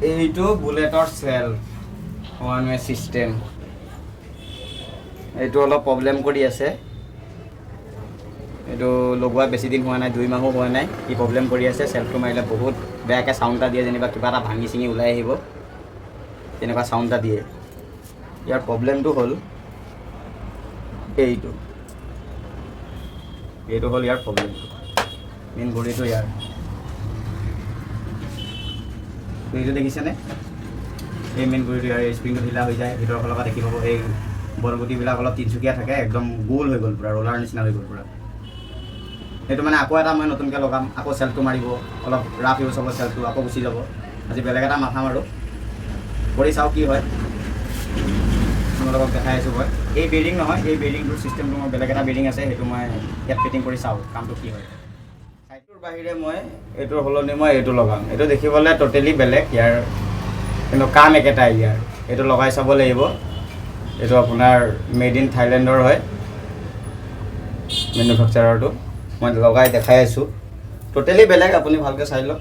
এইটো বুলেটৰ self, one way system. এইটো অলপ প্ৰব্লেম কৰি আছে। এইটো লগোৱা বেছি দিন হোৱা নাই, 2 মাহো হোৱা নাই। কি প্ৰব্লেম কৰি আছে? চেল্ফটো মাৰিলে বহুত বেয়াকৈ চাউণ্ড এটা দিয়ে, যেনিবা কিবা এটা ভাঙি চিঙি ওলাই আহিব, তেনেকুৱা চাউণ্ড এটা দিয়ে। ইয়াৰ প্ৰব্লেমটো হ'ল এইটো। এইটো হ'ল ইয়াৰ প্ৰব্লেমটো, মেইন গুৰিটো ইয়াৰ। গুৰিটো দেখিছেনে? এই মেইন গুৰিটো ইয়াৰ। এই স্প্ৰিংটো ঢিলা হৈ যায়। ভিতৰৰ ফালৰ পৰা দেখি পাব, এই বলগুটিবিলাক অলপ তিনচুকীয়া থাকে, একদম গোল হৈ গ'ল, পূৰা ৰোলাৰ নিচিনা হৈ গ'ল পূৰা। সেইটো মানে আকৌ এটা মই নতুনকৈ লগাম, আকৌ চেল্ফটো মাৰিব, অলপ ৰাফ ইউজ হ'ব, চেল্ফটো আকৌ গুচি যাব। আজি বেলেগ এটা মাথা মাৰোঁ, কৰি চাওঁ কি হয়। আপোনালোকক দেখাই আছোঁ মই। এই বেৰিং নহয়, এই বেৰিংটোৰ চিষ্টেমটো মই বেলেগ এটা বেৰিং আছে, সেইটো মই ইয়াত ফিটিং কৰি চাওঁ কামটো কি হয়। এইটোৰ বাহিৰে মই এইটোৰ সলনি মই এইটো লগাম। এইটো দেখিবলৈ ট'টেলি বেলেগ ইয়াৰ, কিন্তু কাম একেটাই ইয়াৰ। এইটো লগাই চাব লাগিব। এইটো আপোনাৰ মেড ইন থাইলেণ্ডৰ হয় মেনুফেকচাৰৰটো। মই লগাই দেখাই আছোঁ। ট'টেলি বেলেগ, আপুনি ভালকৈ চাই লওক,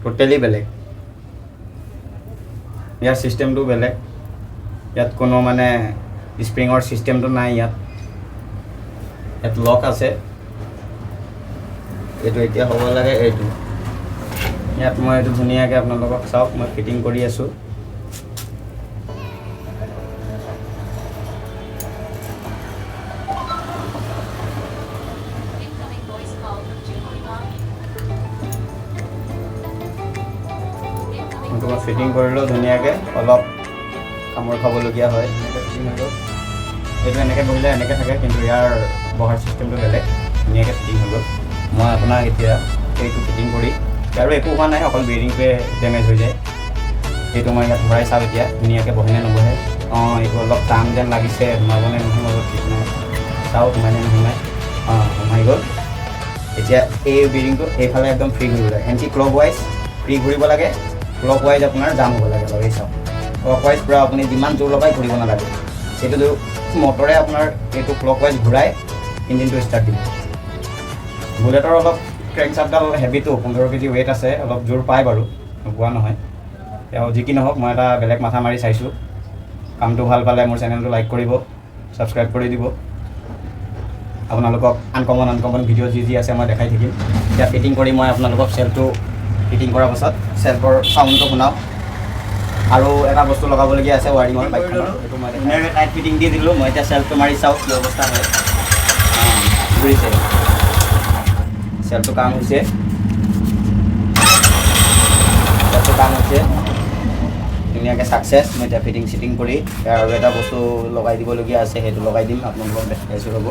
ট'টেলি বেলেগ। ইয়াৰ চিষ্টেমটো বেলেগ। ইয়াত কোনো মানে স্প্ৰিঙৰ চিষ্টেমটো নাই ইয়াত। ইয়াত লক আছে। এইটো এতিয়া হ'ব লাগে এইটো। ইয়াত মই এইটো ধুনীয়াকৈ আপোনালোকক চাওক, মই ফিটিং কৰি আছোঁ। Incoming voice call from Julie. Incoming এইটো মই voice fitting call. কৰিলোঁ ধুনীয়াকৈ। অলপ কামোৰ খাবলগীয়া হয়। ধুনীয়াকৈ ফিটিং হৈ গ'ল। এইটো এনেকৈ বহিলে এনেকৈ থাকে, কিন্তু ইয়াৰ বহাৰ চিষ্টেমটো বেলেগ। ধুনীয়াকৈ ফিটিং হৈ গ'ল। মই আপোনাক এতিয়া এইটো ফিটিং কৰি, আৰু একো হোৱা নাই, অকল বেৰিংটোৱে ডেমেজ হৈ যায়। এইটো মই ইয়াত ভৰাই চাওঁ এতিয়া, ধুনীয়াকৈ বহে নে নবহে। অঁ, এইটো অলপ টান যেন লাগিছে, সোমাবনে নোসোমাব ঠিক নাই। চাওঁ সোমাই নে নোসোমাই। অঁ, সোমাই গ'ল। এতিয়া এই বেৰিংটো এইফালে একদম ফ্ৰী ঘূৰিব লাগে। এণ্টি ক্লক ৱাইজ ফ্ৰী ঘূৰিব লাগে। ক্লক ৱাইজ আপোনাৰ জাম হ'ব লাগে অলপ। এই চাওক, ক্লক ৱাইজ পূৰা আপুনি যিমান জোৰ লগাই ঘূৰিব নালাগে। সেইটো মটৰে আপোনাৰ এইটো ক্লক ৱাইজ ঘূৰাই ইঞ্জিনটো ষ্টাৰ্ট দিব। বুলেটৰ অলপ ক্ৰেংক চাফ্টডাল হেভিটো, 15 কেজি ৱেইট আছে, অলপ জোৰ পায় বাৰু, নোপোৱা নহয়। তেওঁ যি কি নহওক, মই এটা বেলেগ মাথা মাৰি চাইছোঁ। কামটো ভাল পালে মোৰ চেনেলটো লাইক কৰিব, ছাবস্ক্ৰাইব কৰি দিব। আপোনালোকক আনকমন আনকমন ভিডিঅ' যি যি আছে মই দেখাই থাকিম। এতিয়া ফিটিং কৰি মই আপোনালোকক চেল্ফটো ফিটিং কৰাৰ পাছত চেল্ফৰ চাউণ্ডটো শুনাওঁ। আৰু এটা বস্তু লগাবলগীয়া আছে ৱাৰিঙৰ বাইকখনৰ, সেইটো মই ধুনীয়াকৈ টাইট ফিটিং দি দিলোঁ। মই এতিয়া চেল্ফটো মাৰি চাওঁ কি অৱস্থা হয়। অঁ, ঘূৰিছে। চেল্ফটো কাম হৈছে, চেল্ফটো কাম হৈছে ধুনীয়াকৈ, ছাকচেছ। মই এতিয়া ফিটিং চিটিং কৰি ইয়াৰ আৰু এটা বস্তু লগাই দিবলগীয়া আছে, সেইটো লগাই দিম। আপোনালোকক দেখাইছোঁ, ৰ'ব।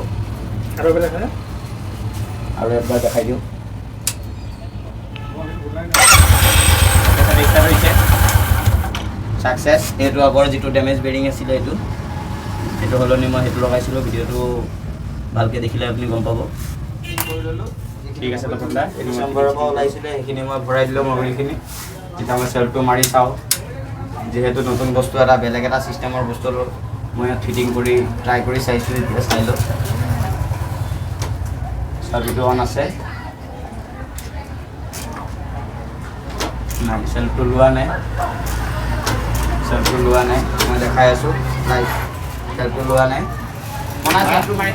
আৰু বেলেগ হয়নে? আৰু একবাৰ দেখাই দিওঁ। ষ্টাৰ্ট হৈছে, ছাকচেছ। এইটো আগৰ যিটো ডেমেজ বেৰিং আছিলে এইটো, সেইটো সলনি মই সেইটো লগাইছিলোঁ। ভিডিঅ'টো ভালকৈ দেখিলে আপুনি গম পাব। কৰি ল'লোঁ। ঠিক আছে তপন দা। ডিচেম্বৰৰ পৰা ওলাইছিলে, সেইখিনি মই ভৰাই দিলোঁ মবিলখিনি। এতিয়া মই চেল্ফটো মাৰি চাওঁ। যিহেতু নতুন বস্তু এটা, বেলেগ এটা চিষ্টেমৰ বস্তু মই ইয়াত ফিটিং কৰি ট্ৰাই কৰি চাইছোঁ। এতিয়া চাই লওক, চাবিটো অন আছে। নাই, চেল্ফটো লোৱা নাই, চেল্ফটো লোৱা নাই। মই দেখাই আছোঁ লাইভ, চেল্ফটো লোৱা নাই। মানে চেল্ফটো মাৰি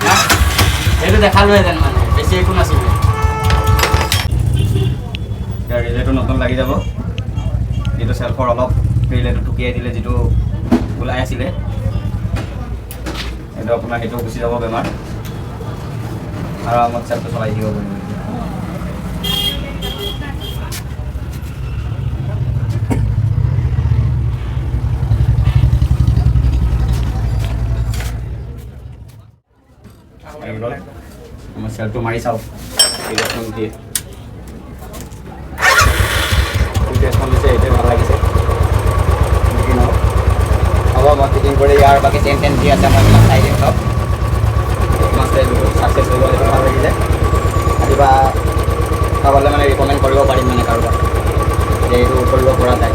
সেইটো দেখালোহেঁতেন, মানে বেছি একো নাছিলে। এতিয়া ৰিলেটো নতুন লাগি যাব। যিটো চেল্ফৰ অলপ ৰিলেটো টুকিয়াই দিলে, যিটো ওলাই আছিলে, সেইটো আপোনাৰ সেইটো গুচি যাব বেমাৰ। আৰামত চেল্ফটো চলাই থাকিব পাৰিব এতিয়া। আহি গ'ল। মই চেল্ফটো মাৰি চাওঁ কি ৰেচপঞ্চ দিয়ে। কি ৰেচপঞ্চ দিছে, সেইটোৱে ভাল লাগিছে। যি নহওক, হ'ব, মই ফিটিং কৰি ইয়াৰ বাকী চেইন টেইন যি আছে মই এইবিলাক চাই দিম চব। ছাকচেছ হৈ গ'ল, সেইটো ভাল লাগিছে। ৰাতিপুৱা কাৰোবালৈ মানে ৰিকমেণ্ড কৰিব পাৰিম, মানে কাৰোবাক যে এইটো কৰিব পৰা যায়।